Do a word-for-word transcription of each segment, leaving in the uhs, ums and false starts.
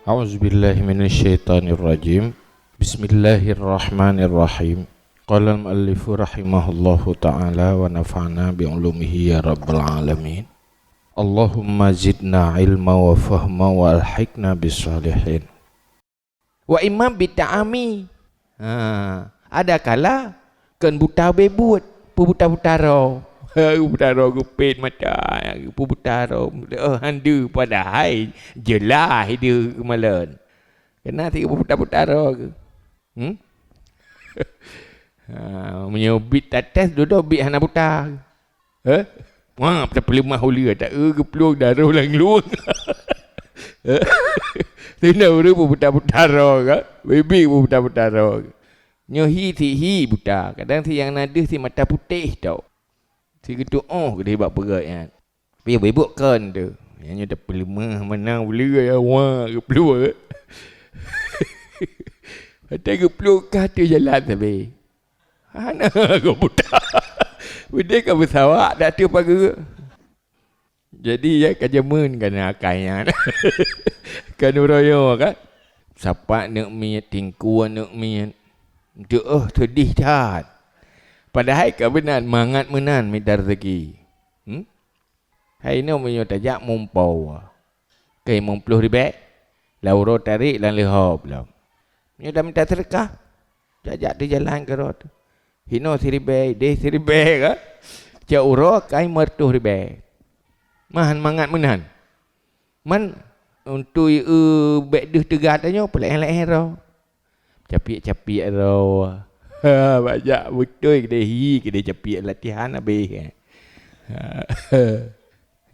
A'udzubillahi minasyaitonirrajim. Bismillahirrahmanirrahim. Qala al-mu'allifu rahimahullahu ta'ala wa nafa'na bi ulumihi ya rabbal alamin. Allahumma zidna ilma wa fahma wa alhiqna bis salihin. Wa imma bi ta'ami. Ha, ada kala kon buta beubuet, peubuta-buta droe. Ha, buta droe geupet mata, peubuta droe. Oh, handu padahai jeulaih ideh keumalon. Keunan si peubuta-buta droe geuh. Hmm? Ha, meunyoe bit tates dudoe bit hana buta. Eh? Wah, tapeuleumah uleue tak, eh, geuplueng daroe lam lueng. Eh? Sinoe ureueng peubuta-buta droe kan? Bibi peubuta-buta droe. Nyoe hi si hi buta, kadang si nyang na deuh si mata putéh tau. Si geutuoh keudeh bak peureuet nyan. Tapi bubuk kon tu. Nyan nyoe tapeuleumah meunan uleue ya, wah, geuplueng. Watèe geuplueng ka ateueh jalan sabe. Hana geubuta. Udeh ka beusawak dak teuh pageue. Jadi ya ka jameun ka na akai nyan. Ka neuroyo kan. Sapak neuk miet, tingkue neuk miet. Teuh seudeh that. Padahai ka meunan, mangat meunan mita reuzeki. Hmm? Hai nyoe meunyoe tajak mumpoe. Keu limong ploh ribèe, lam uroe tarék lam leuhob lom. Nyoe tamita seudeukah, tajak teujalan keudroe. Hinoe siribèe, deh siribèe ka. Cok uroe kai meureutoh ribèe. Mah mangat meunan. Man untui eu bèk deuh teuga tanyoe peulaén-laén droe. Capiek-capiek droe. Ha, bajak beutôi keudeh hi, keudeh capiek latihan habéh. Ha.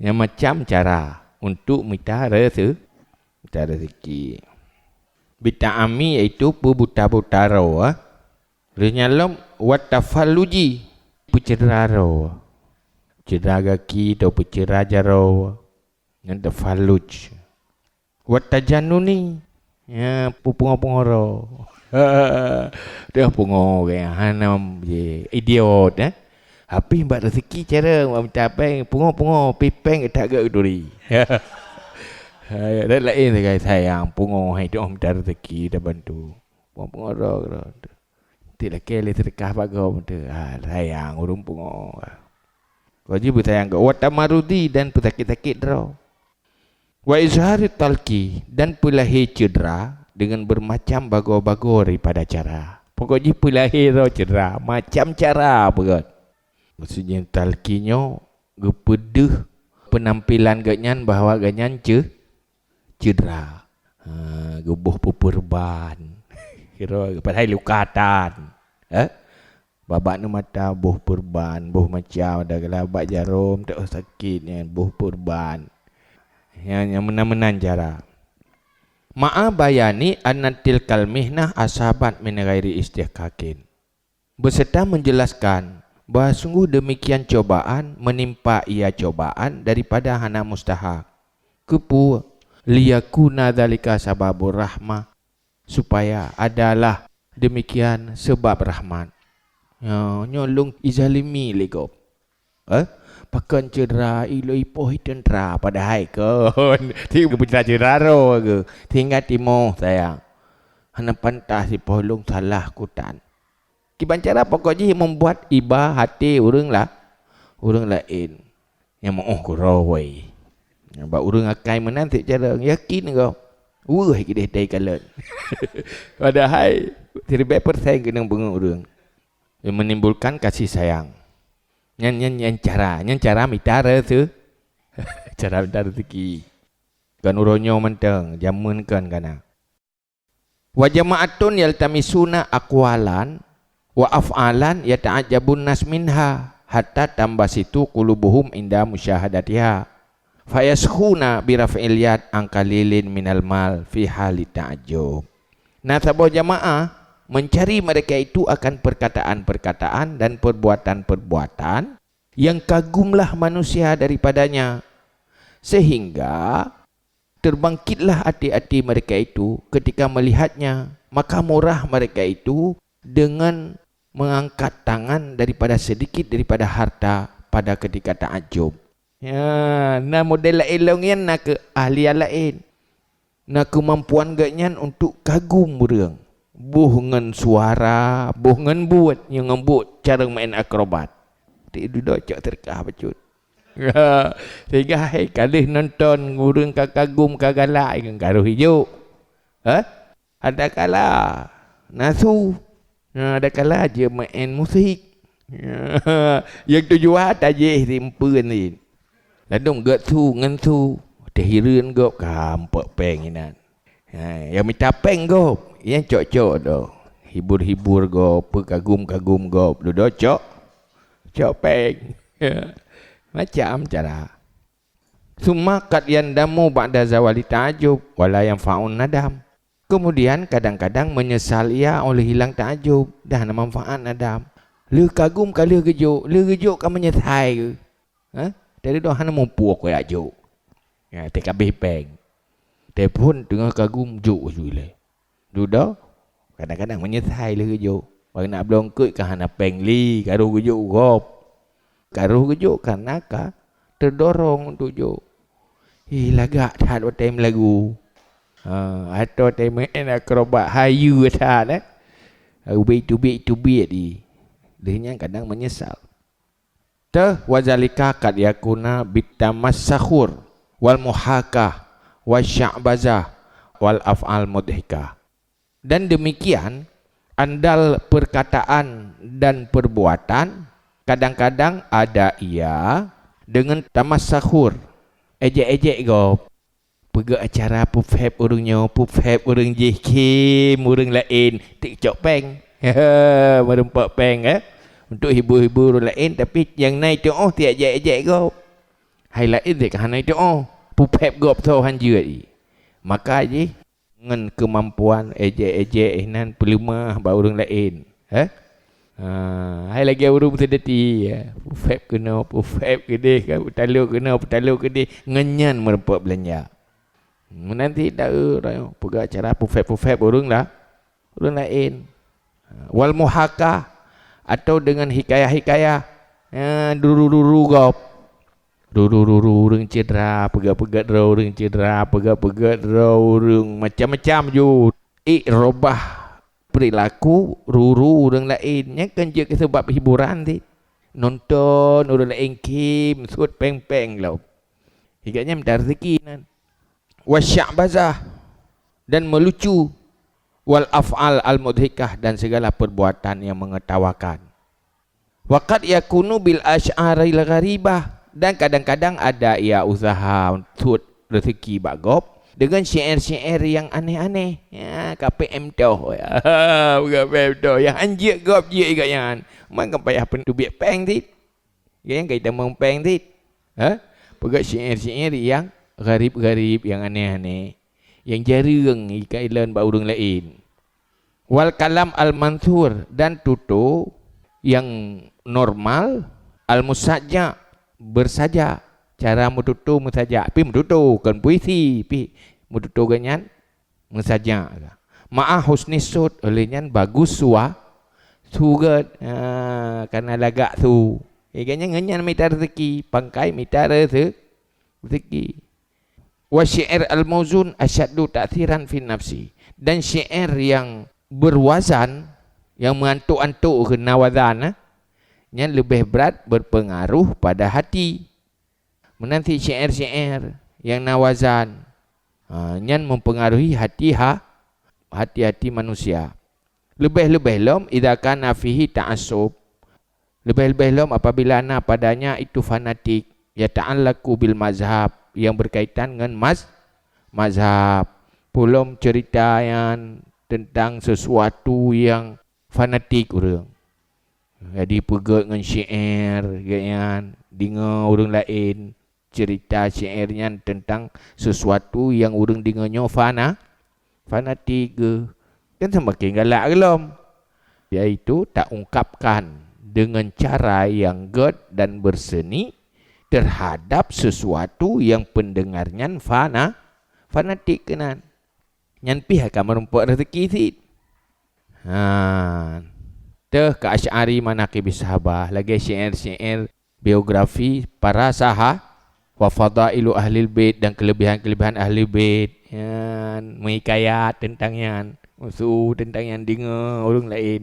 Nyan macam cara untuk mita reuse-, mita reuzeki. Bita'ami yaitu peubuta-buta droe. Lheueh nyan lom wat tafalluji, peuceudra droe. Ceudra gaki atau peuceudra jaroe. Nyan tafalluj. Wat tajannuni. Ya, peupungo-pungo droe. Teuh pungo ureueng hana je idiot, eh. Habéh bak reuzeki cara mita péng, pungo-pungo, pih péng geutak geuh geuturi. Ha, dan laén sagai sayang, pungo hai teuh mita reuzeki tabantu. Pungo-pungo droe, droe. Ti lakèe lé seudeukah bak gob teuh. Ha, sayang ureueng pungo. Kok jih beusayang geuh. Wat tamarudi dan peusakét-sakét droe. Wa izhari talki, dan peulahé ceudra deungon beumacam bagoe-bagoe daripada cara. Pokok jih peulahé droe ceudra, macam cara beugöt. Maksudnya talki nyoe geupeudeuh peunampilan geuhnyan bahwa geuhnyan ceu-, ceudra. Ha, geuboh peupeurban. Kira padahai luka tan. Eh? Babak neu mata boh peurban, boh macam, ada gala bak jarom, teuh sakét nyan, boh peurban. Nyan, nyan meunan-meunan cara. Ma'a bayani anna tilkal mihnah asabat min ghairi istihqaqin. Beserta menjelaskan bahwa sungguh demikian cobaan menimpa ia cobaan daripada hana mustahak. Keupeue? Liyakuna dzalika sababur rahmah, supaya adalah demikian sebab rahmat. Nyoe, nyoe lôn izalimi lé gob. Eh? Pakon ceudra ilôn ipoh i teuntra padahai kon. Ti geupeujra ceudra droe geuh. Tinggai timoh sayang. Hana pantas ipoh lôn salah kutan. Kiban cara pokok jih membuat iba hati ureueng la-, ureueng laén. Nyang meu'oh keudroe. Bak ureueng akai meunan cit cara yakin gob. Weueh keudeh tai kalon. Padahai siribèe persen keunong beungoh ureueng. Menimbulkan kasih sayang. Nyan, nyan, nyan cara, nyan cara mita reuse-, cara mita reuzeki. Kon uroe nyoe mantong, jameun kon ka na. Wa jama'atun yaltamisuna aqwalan wa af'alan yata'ajjabun nas minha hatta tambasitu qulubuhum inda musyahadatiha. Fayaskhuna bi raf'il yad an qalilin minal mal fi hali ta'ajjub. Na saboh jamaah mencari mereka itu akan perkataan-perkataan dan perbuatan-perbuatan yang kagumlah manusia daripadanya, sehingga terbangkitlah até-até mereka itu ketika melihatnya, maka murah mereka itu dengan mengangkat tangan daripada sedikit daripada harta pada ketika takjub. Ya, na model laén lom nyan na keuh ahli nyang laén. Na keumampuan gobnyan untuk kagum ureuëng. Boh ngon suara, boh ngon buet, nyang ngon buet cara main akrobat. Ti dudoe cok teureukah bacut. Sehingga hai ka lheueh nonton ureuëng ka kagum ka galak, ngon ka roh ijok. Hah? Adakala na su. Nah, adakala jeuet main musik. Nyang tujuan tajih simpeuen ni. Ladôm gét su ngon su, teuhireuen gob ka eumpeuk péng inan. Ha, nyang mita péng gob, nyang cok-cok doh. Hibur-hibur gob, peukagum-kagum gob, dudoe cok, cok péng. Macam cara. Summa qad yandamu ba'da zawali ta'ajjub wa la yanfa'un nadam. Kemudian kadang-kadang menyesal ia oleh hilang ta'ajjub dan hana manfaat nadam. Lheueh kagum ka lheueh geujok, lheueh geujok ka menyesai geuh. Ha? Dari doh hana muphom keu jak jok. Ya, teuka abéh péng. Telepon teungoh kagum jok ju ilée. Dudoe, kadang-kadang menyesai lheueh geujok. Bak na bloe eungkôt ka hana péng lé, ka roh geujok gob. Ka roh geujok karena ka teudorong untuk jok. Ih, lagak that watée meulagu. Ha, atau watée main akrobat hayeue that, eh. Ubit-tubit-tubit di. Lheueh nyan kadang menyesal. Teuh, wa zalika qad yakuna bitamassakhur wal muhakah wasya'bazah wal af'al mudhikah. Dan demikian, andal perkataan dan perbuatan kadang-kadang ada ia dengan tamassakhur, ejek-ejek gob. Peugah acara peuphép ureuëng nyoe, peuphép ureuëng jih, khém ureuëng laén, tik cok péng. Meurumpok péng, eh? Untuk hibur-hibur ureuëng laén, tapi nyang na iteu'oh tiek ejek-ejek gob. Hai laén deh ka hana iteu'oh, peuphép gob tho han jeuet i. Maka jih ngon keumampuan ejek-ejek inan peuleumah bak ureuëng laén, eh? Ha, hai lagée ureuëng meuseudeuti, ya. Peuphép keunoe, peuphép keudeh, kan? Peutalok keunoe, peutalok keudeh, ngon nyan meurumpok beulanja. Meunan cit daerah peugah acara peuphép-peuphép ureuëng la-, ureuëng laén. Wal muhakah, atau dengan hikayah-hikayah, eh, duru-duru gob. Duru-duru ureuëng cedera, peugah-peugah droe ureuëng cedera, peugah-peugah droe ureuëng macam-macam ju. Ik robah perilaku ruru ureuëng laén, nyan kan jeuet keu sabab hiburan cit. Nonton ureuëng laén khém, sot péng-péng lom. Higa nyan mita rezeki nan. Wasya'bazah, dan meulucu, wal af'al al-mudhikah, dan segala perbuatan yang mengetawakan. Wa qad yakunu bil asy'aril gharibah, dan kadang-kadang ada ia usaha untuk rezeki bak gob dengan syair-syair yang aneh-aneh. Ya, ka P M toh. Ya, bukan P M toh. Yang han jeuet gob jeuet juga nyan. Man kan payah pen-, teubiet péng cit. Kan ka itamong péng cit. Ha? Peugah syair-syair yang gharib-gharib, yang aneh-aneh. Yang jareueng ikalon bak ureuëng laén. Wal kalam al-manthur, dan tutoe yang normal, al-musajja, bersajak. Cara meututoe meusajak, pi meututoe, kon puisi, pi meututoe gobnyan meusajak. Ma'a husni sot, oleh nyan bagus sua-, su gét. Ha, kana lagak su. Eh, gobnyan ngon nyan mita rezeki, pangkai mita reze-, rezeki. Wa syair al-mauzun asyaddu ta'thiran fi nafsi. Dan syair yang berwazan, yang meuantok-antok keu na wazan, eh, nyan leubeh brat berpengaruh pada hati. Meunan cit syair-syair yang na wazan, ha, nyan mempengaruhi hati ha-, hati-hati manusia. Leubeh-leubeh lom idza kana fihi ta'assub. Leubeh-leubeh lom apabila na padanya itu fanatik, yata'allaqu bil mazhab, yang berkaitan ngon maz-, mazhab. Peulom cerita nyan tentang sesuatu yang fanatik ureuëng. Jadi peugét ngon syair, gét nyan, deungoe ureuëng laén cerita syair nyan tentang sesuatu yang ureuëng deungoe nyoe fana-, fanatik geuh. Kan seumaken galak geuh lom. Yaitu taungkapkan dengan cara yang gét dan berseni terhadap sesuatu yang pendengar nyan fana-, fanatik keunan. Nyan pih akan meurumpok rezeki cit. Ha. Teuh keu Asy'ari manaqibis sahabah, lagée syair-syair biografi para saha-, wa fadailu ahlil bait, dan kelebihan-kelebihan ahli bait. Nyan, meuhikayat teuntang nyan, meusu teuntang nyan deungoe ureuëng laén.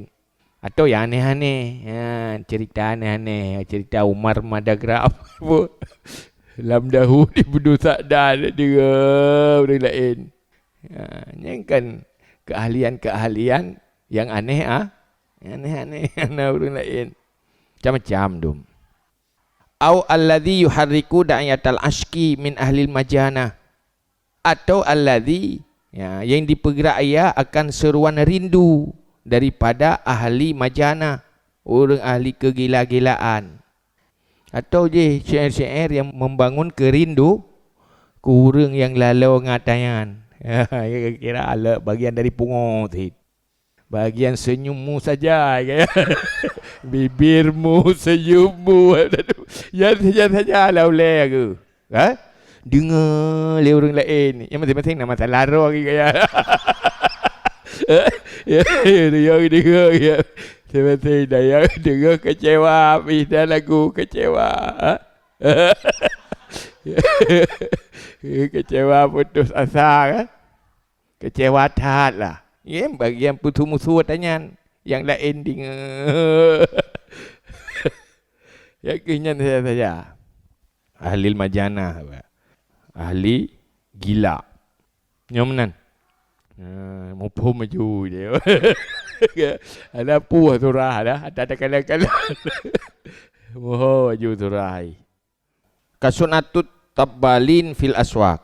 Atau nyang aneh-aneh, nyan, cerita aneh-aneh, cerita Umar Madagraf lam dahu di Budu Sakdan deungoe ureuëng laén. Ha, nyan kan keahlian-keahlian nyang aneh, ah. Nyang aneh-aneh na ureuëng laén. Macam-macam dum. Au alladzi yuharriku da'iyatal asyqi min ahlil majanah. Atau alladzi, ya, yang dipergerak ia akan seruan rindu daripada ahli majanah, ureuëng ahli kegila-gilaan. Atau jih syair-syair yang membangun kerindu keu ureuëng nyang laloe ngat nyan. Ya, kira-kira bagian dari pungo cit. Bagian senyummu saja, ya. Bibirmu, senyummu. Ya, saja-saja lah ulée aku. Ha? Deungoe lé ureuëng laén. Ya, masing-masing na masalah roh lagi, ya. Ya, ya, deungoe, deungoe, ya. Masing-masing dah, ya, deungoe kecewa, habis dah lagu kecewa. Ha? Kecewa, putus asa, kan? Kecewa that lah. Ya, bagian putus musuh tanyan. Nyang laén deungoe. Ya, keu nyan saja-saja. Ahli majanah, ahli gila. Nyoe meunan. Ha, muphom laju dia. Ada puih surah dah, ada takalan-kalan. Muphom laju surah. Kasunatut tabbalin fil aswaq.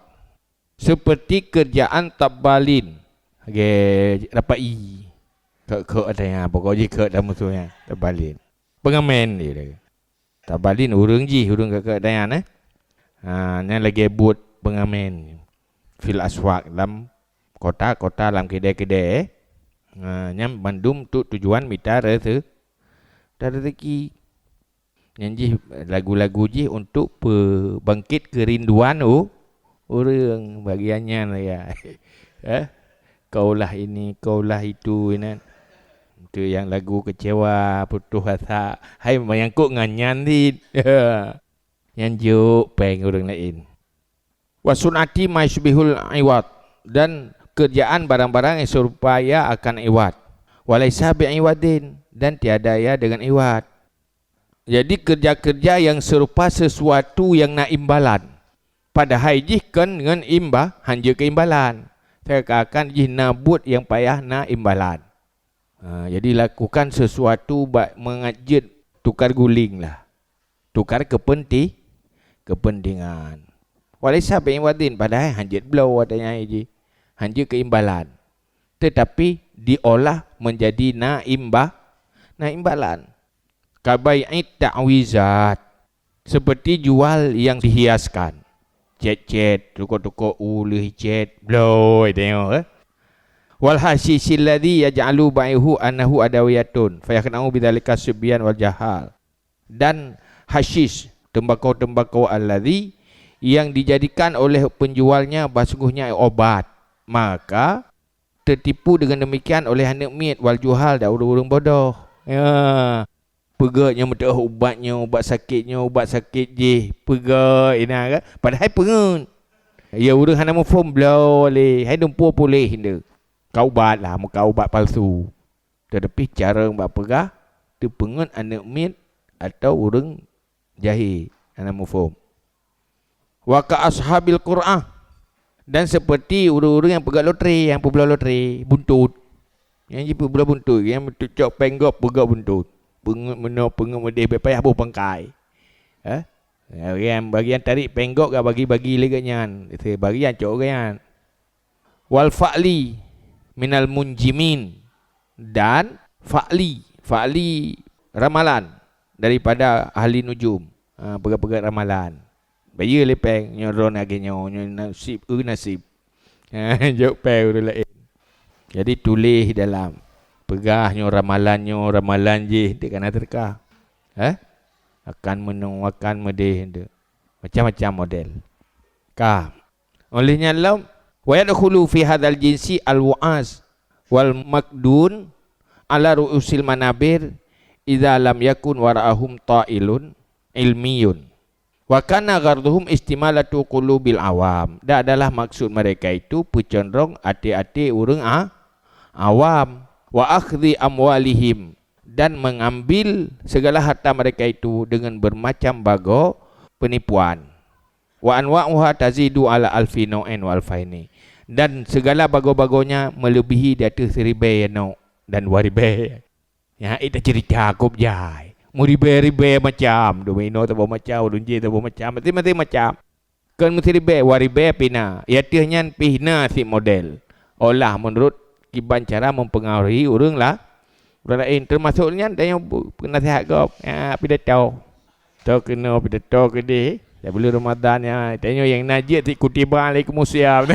Seperti kerjaan tabbalin. Lagée rapai. Keu-keu ada nyang, pokok jih keu ada musoh nyan. Tabbalin. Pengamen dia. Tabbalin ureuëng jih, ureuëng keu-keu ada nyang, eh. Ha, nyan lagée buet pengamen. Fil aswaq, lam kota-kota, lam kedai-kedai, eh. Ha, nyan mandum untuk tujuan mita rese-, mita rezeki. Nyan jih, lagu-lagu jih untuk peubangkit keurinduan u-, ureuëng. Bagian nyan ya. Eh? Kaulah ini, kaulah itu, inan. Itu yang lagu kecewa, putus asa. Hai, menyangkut ngon nyan cit. Nyan jok péng ureuëng laén. Wa sun'ati ma yusybihul iwad, dan kerjaan barang-barang yang serupa ia akan iwad. Wa laisa bi iwadin, dan tiada ia dengan iwad. Jadi, kerja-kerja yang serupa sesuatu yang na imbalan. Padahai jih kon ngon imba-, hanjeuet keu imbalan. Seakan-akan jih na buet nyang payah na imbalan. Ha, jadi lakukan sesuatu bak mangat jeuet tukar guléng lah. Tukar keupenti-, kepentingan. Walaisa bi iwadin, padahai hanjeuet bloe watée nyan jih. Hanjeuet keu imbalan. Tetapi diolah menjadi na imba-, na imbalan. Ka bai'it ta'wizat. Seperti jual yang dihiaskan. Cét-cét, tukok-tukok u lheueh cét, bloe, tengok, eh. Wal hasyisyil ladzi yaj'alu bai'uhu annahu adawiyatun, fayakhna'u bidzalika sibyan wal juhal. Dan hasyis, tembakau-tembakau alladzi, yang dijadikan oleh penjualnya bahsungguhnya obat, maka teutipu dengan demikian oleh aneuëk miet wal juhal dan ureuëng-ureuëng bodoh. Ya. Peugah nyoe meutu'oh ubat nyoe, ubat sakét nyoe, ubat sakét jih. Peugah inan kan. Padahai peungeut. Ya ureuëng hana muphom bloe lé, hai dumpeue puléh nde. Ka ubat lah, muka ubat palsu. Tetapi cara bak peugah, teupeungeut aneuëk miet atau ureuëng jahé, hana muphom. Wa ka ashabil qur'ah, dan seperti ureuëng-ureuëng nyang peugah lotre, nyang peubloe lotre, buntot. Nyang jipeubloe buntot, nyang meutucok péng gob peugah buntot. Peungeut meunoe, peungeut meudeh, bèk payah boh pangkai. Eh? Bagian, bagian tarék péng gob ka bagi-bagi lé geuh nyan. Bagian cok geuh nyan. Wal fa'li minal munjimin, dan fa'li, fa'li ramalan daripada ahli nujum. Ha, peugah-peugah ramalan. Bayeue lé péng, nyoe droe lagée nyoe, nyoe nasib, eu nasib. Ha, jok péng ureuëng laén. Jadi tuléh dalam. Peugah nyoe ramalan, nyoe ramalan jih, teuka na teuka. Eh? Akan meunoe, akan meudeh, macam-macam model. Ka. Óh lheueh nyan lom, wa yadkhulu fi hadzal jinsi al-wu'az wal maqdun ala ru'usil manabir idza lam yakun wara'ahum ta'ilun ilmiyun. Wa kana gharduhum istimalatu qulubil awam. Dan adalah maksud mereka itu peucondrong até-até ureuëng a-, awam. Wa akhdhi amwalihim. Dan mengambil segala harta mereka itu dengan bermacam bagoe penipuan. Wa anwa'uha tazidu ala alfi nau'in wa alfaini. Dan segala bagoe-bagoe nyan melebihi di ateueh siribée nau' dan dua ribée. Nyan ék taceurita kôb jai. Meuribée-ribée macam, domino saboh macam, ureuëng jih saboh macam, maséng-maséng macam. Kon meusiribée, dua ribée pih na. Di ateueh nyan pih na cit model. Olah meunurot kiban cara mempengaruhi ureuëng la-, ureuëng laén. Teumasok nyan tanyoe bu-, peunasihat gob, ya, pidato. Toh keunoe pidato keudeh, dak buleuen Ramadhan nyan, tanyoe nyang na jeuet cit kutiba alaikumus siyam.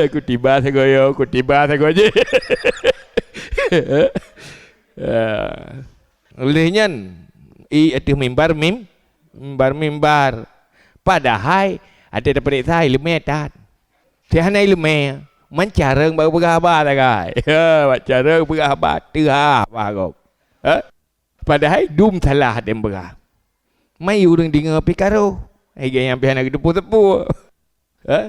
Kutiba sagoe yo, kutiba sagoe jih. Ya. Lheueh nyan, i ateueh mimbar mim-, mimbar-mimbar. Padahai, até tapeuriksa iéleumé that. Teuh hana iéleumé, meucareueng bak peugah haba sagai. Ya, meucareueng peugah haba, teuh haba gob. Ha? Padahai dum salah dem peugah. Mai ureuëng deungoe pih karoh. Hai gaya nyang pih hana geuteupeue-teupeue. Ha?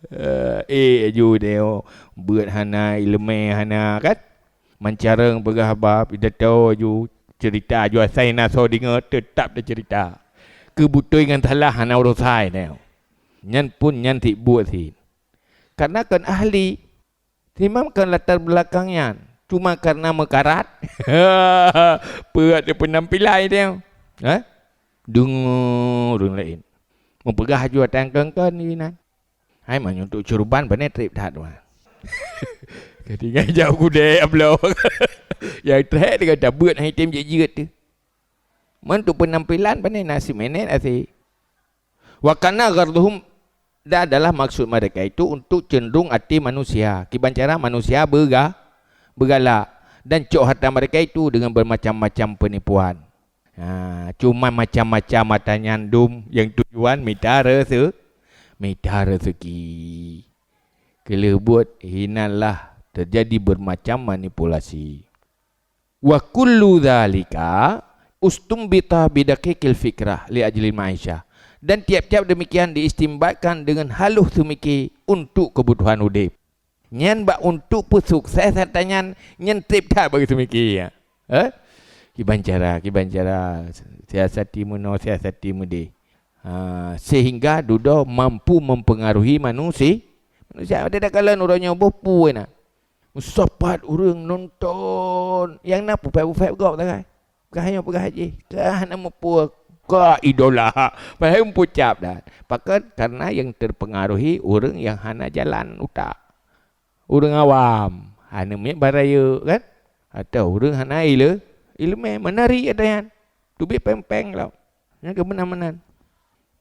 Eh, eh, aju deh, oh. Beuet hana, iéleumé hana, kan? Meucareueng peugah haba, pidato aju, ceurita aju asai na soe deungoe, teutap taceurita. Keu beutôi ngon salah hana urosan deh. Nyan pun nyan cit buet cit. Karena kon ahli. Simam kon latar belakang nyan. Cuma karena meukarat. Peue atu peunampilan deh. Ha? Deungoe ureuëng laén. Meupeugah aju atan kon-kon inan. Hai, meunyoe untuk curban, pane treb that, wah. Keudingai jauh gudée abloe. Nyang treb deungon tabeuet hai tem jeuet-jeuet teuh. Meunyoe untuk peunampilan, pane na simenet asé. Wa kana gharduhum, dan adalah maksud mereka itu untuk cenderung até manusia. Kiban cara manusia beuga-, beugalak dan cok harta mereka itu dengan bermacam-macam penipuan. Ha, cuma macam-macam ata nyan dum nyang tujuan mita reuse-, mita rezeki. Keu lheueh buet, hinanlah terjadi bermacam manipulasi. Wa kullu dzalika ustumbita bidaqiqil fikrah li ajlil ma'isyah. Dan tiap-tiap demikian diistimbatkan dengan halus seumike untuk kebutuhan udeb. Nyan bak untuk peusukses ata nyan, nyan treb that bagi seumike, ya. Eh? Kiban cara, kiban cara, siasati meunoe, siasati meudeh. Ha, sehingga dudoe mampu mempengaruhi manusi-, manusia. Ada dak kalon uroe nyoe boh peue na. Meusapat ureuëng nonton, nyang na peuphét-peuphét gob sagai. Peugah nyoe peugah jih, ka hana meupeue, ka idola. Padahai meupucap dan. Pakon? Karena yang terpengaruhi ureuëng yang hana jalan utak. Ureuëng awam, hana miet barayeu kan? Atau ureuëng hana ile-, ileumé, meunari ata nyan. Teubiet péng-péng lom. Nyan keu meunan-meunan.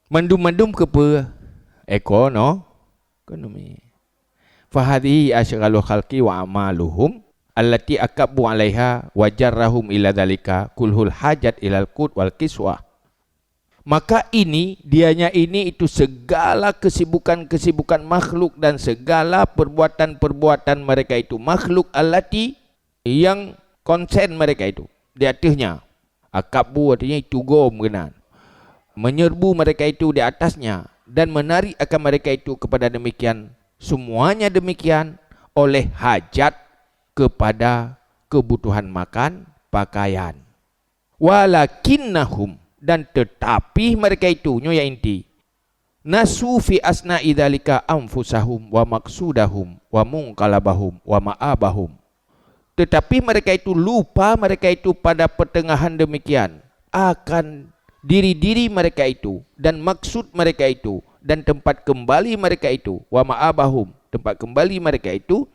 Mandum-mandum keu peue? Ekono-, ekonomi. Fahadhihi asyghalul khalqi wa amaluhum allati akabbu alaiha wa jarrahum ila dzalika kulhul hajat ilal qut wal kiswah. Maka ini, dianya ini itu segala kesibukan-kesibukan makhluk dan segala perbuatan-perbuatan mereka itu makhluk allati yang konsen mereka itu di atasnya. Akabbu artinya itu gom keunan. Menyerbu mereka itu di atasnya dan menarik akan mereka itu kepada demikian, semuanya demikian oleh hajat kepada kebutuhan makan, pakaian. Walakinnahum, dan tetapi mereka itu, nyoe ya inti, nasu fi asna'i dzalika anfusahum wa maqsudahum wa munqalabahum wa ma'abahum. Tetapi mereka itu lupa mereka itu pada pertengahan demikian akan diri-diri mereka itu dan maksud mereka itu dan tempat kembali mereka itu, wa ma'abahum, tempat kembali mereka itu,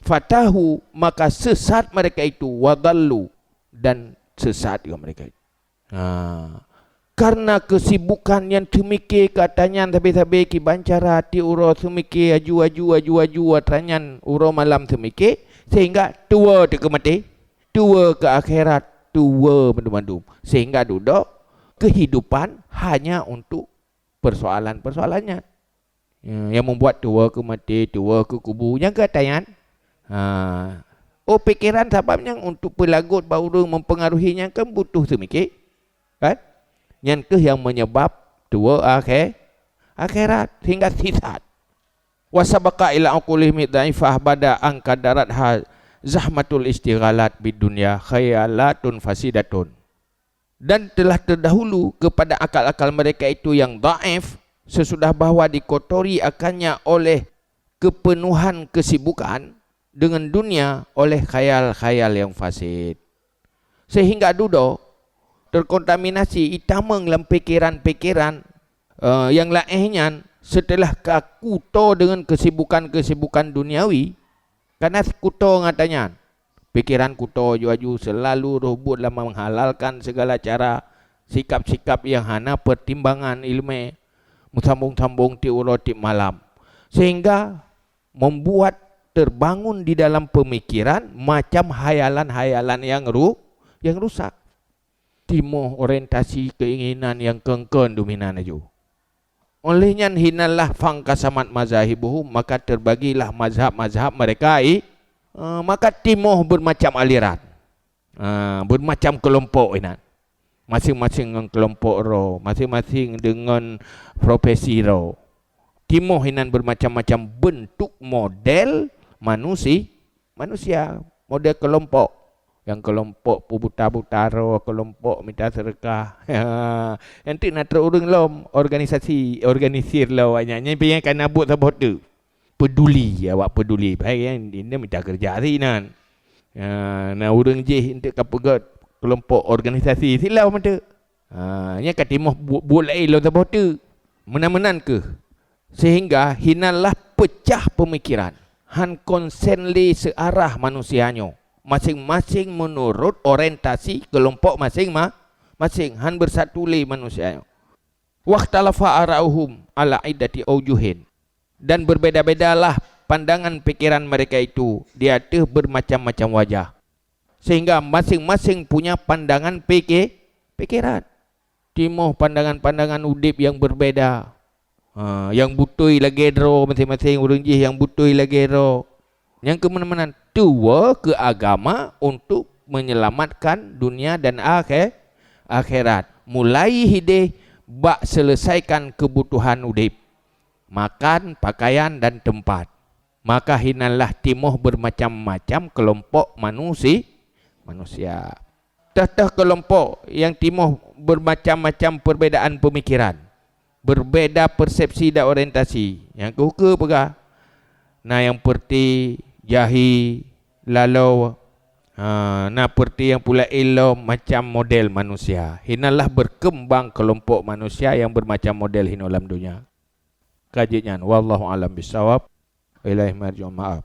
fatahu, maka sesat mereka itu, wa dhallu, dan sesat juga mereka itu. Ha. Karena kesibukan nyang teumike keu ata nyan sabe-sabe kiban cara tiep uroe teumike aju-aju, aju-aju ata nyan uroe malam teumike, sehingga tuwoe teuh keu maté, tuwoe keu akhirat, tuwoe mandum-mandum. Sehingga dudoe kehidupan hanya untuk persoalan-persoalan nyan. Ya, yang membuat tuwoe keu maté, tuwoe keu kubu, nyang keu ata nyan. Ha, Oh, pikeran sabab nyang untuk peulagot bak ureuëng mempengaruhi nyang kan butuh seumiké. Kan? Nyan kheueh nyang menyebab tuwoe akhé-, akhirat sehingga sisat. Wa sabaqa ila uqulihim dhaifah bada an qadaratha zahmatul istighalat bid dunya khayalatun fasidatun. Dan telah terdahulu kepada akal-akal mereka itu yang dhaif, sesudah bahwa dikotori akannya oleh keupenuhan keusibukan dengan dunia, oleh khayal-khayal yang fasid. Sehingga dudoe terkontaminasi itamong lam pikeran-pikeran, eh, nyang laén nyan seuteulah ka kuto dengan keusibukan-keusibukan duniawi, kana kuto ngon ata nyan. Pikeran kuto aju-aju seulalu roh buet lam menghalalkan segala cara, sikap-sikap nyang hana pertimbangan ileumé, meusambong-sambong tieb uroe tieb malam, sehingga membuat terbangun di dalam pemikiran macam hayalan-hayalan nyang ru-, nyang rusak. Timoh orientasi keinginan nyang keun-keun dominan aju. Oleh nyan hinanlah fanqasamat mazahibuhum, maka terbagilah mazhab-mazhab mereka i-, eh, maka timoh bermacam aliran. Ah, bermacam kelompok inan. Masing-masing ngon kelompok roh, masing-masing deungon profesi roh. Timoh inan bermacam-macam bentuk model manusi-, manusia, model kelompok. Nyang kelompok peubuta-buta roh, kelompok mita seudeukah. Nyan teuk na trok ureuëng lom, organisasi, organisir lom awaknyan. Nyan pian kana buet saboh teuk. Peduli, awak peduli. Hai, nyan, nyan mita keureuja sinan. Ya, na ureuëng jih enteuk ka peugét kelompok organisasi silau manteuek. Ha, nyan ka timoh bu-, buet laén lom saboh teuk. Meunan-meunan kheueh. Sehingga hinanlah peucah peumikiran. Han konsen lé seuarah manusia nyoe. Masing-masing meunurot orientasi kelompok masing-ma-, masing. Han beusatu lé manusia nyoe. Wakhtalafa ara'uhum ala iddati aujuhin. Dan berbeda-bedalah pandangan pikiran mereka itu di ateueh bermacam-macam wajah. Sehingga masing-masing punya pandangan pike-, pikiran. Timoh pandangan-pandangan udeb nyang berbeda. Ha, nyang beutôi lagée droe masing-masing ureuëng jih nyang beutôi lagée droe. Nyang keumeunan-meunan tuwoe keu agama untuk menyelamatkan dunia dan akhé-, akhirat. Mulai hideh bak selesaikan kebutuhan udeb, makan, pakaian, dan tempat. Maka hinanlah timoh bermacam-macam kelompok manusi-, manusia. Teuh-teuh kelompok nyang timoh bermacam-macam perbedaan pemikiran, berbeda persepsi dan orientasi. Nyang keukeue peugah, na nyang peureuti jahi, laloe, ha, na peureuti nyang pula ilom macam model manusia. Hinanlah berkembang kelompok manusia nyang bermacam model hinoe lam donya. Ka jeuet nyan. Wallahu a'lam bissawab. Ilaihi marji'un. Maaf.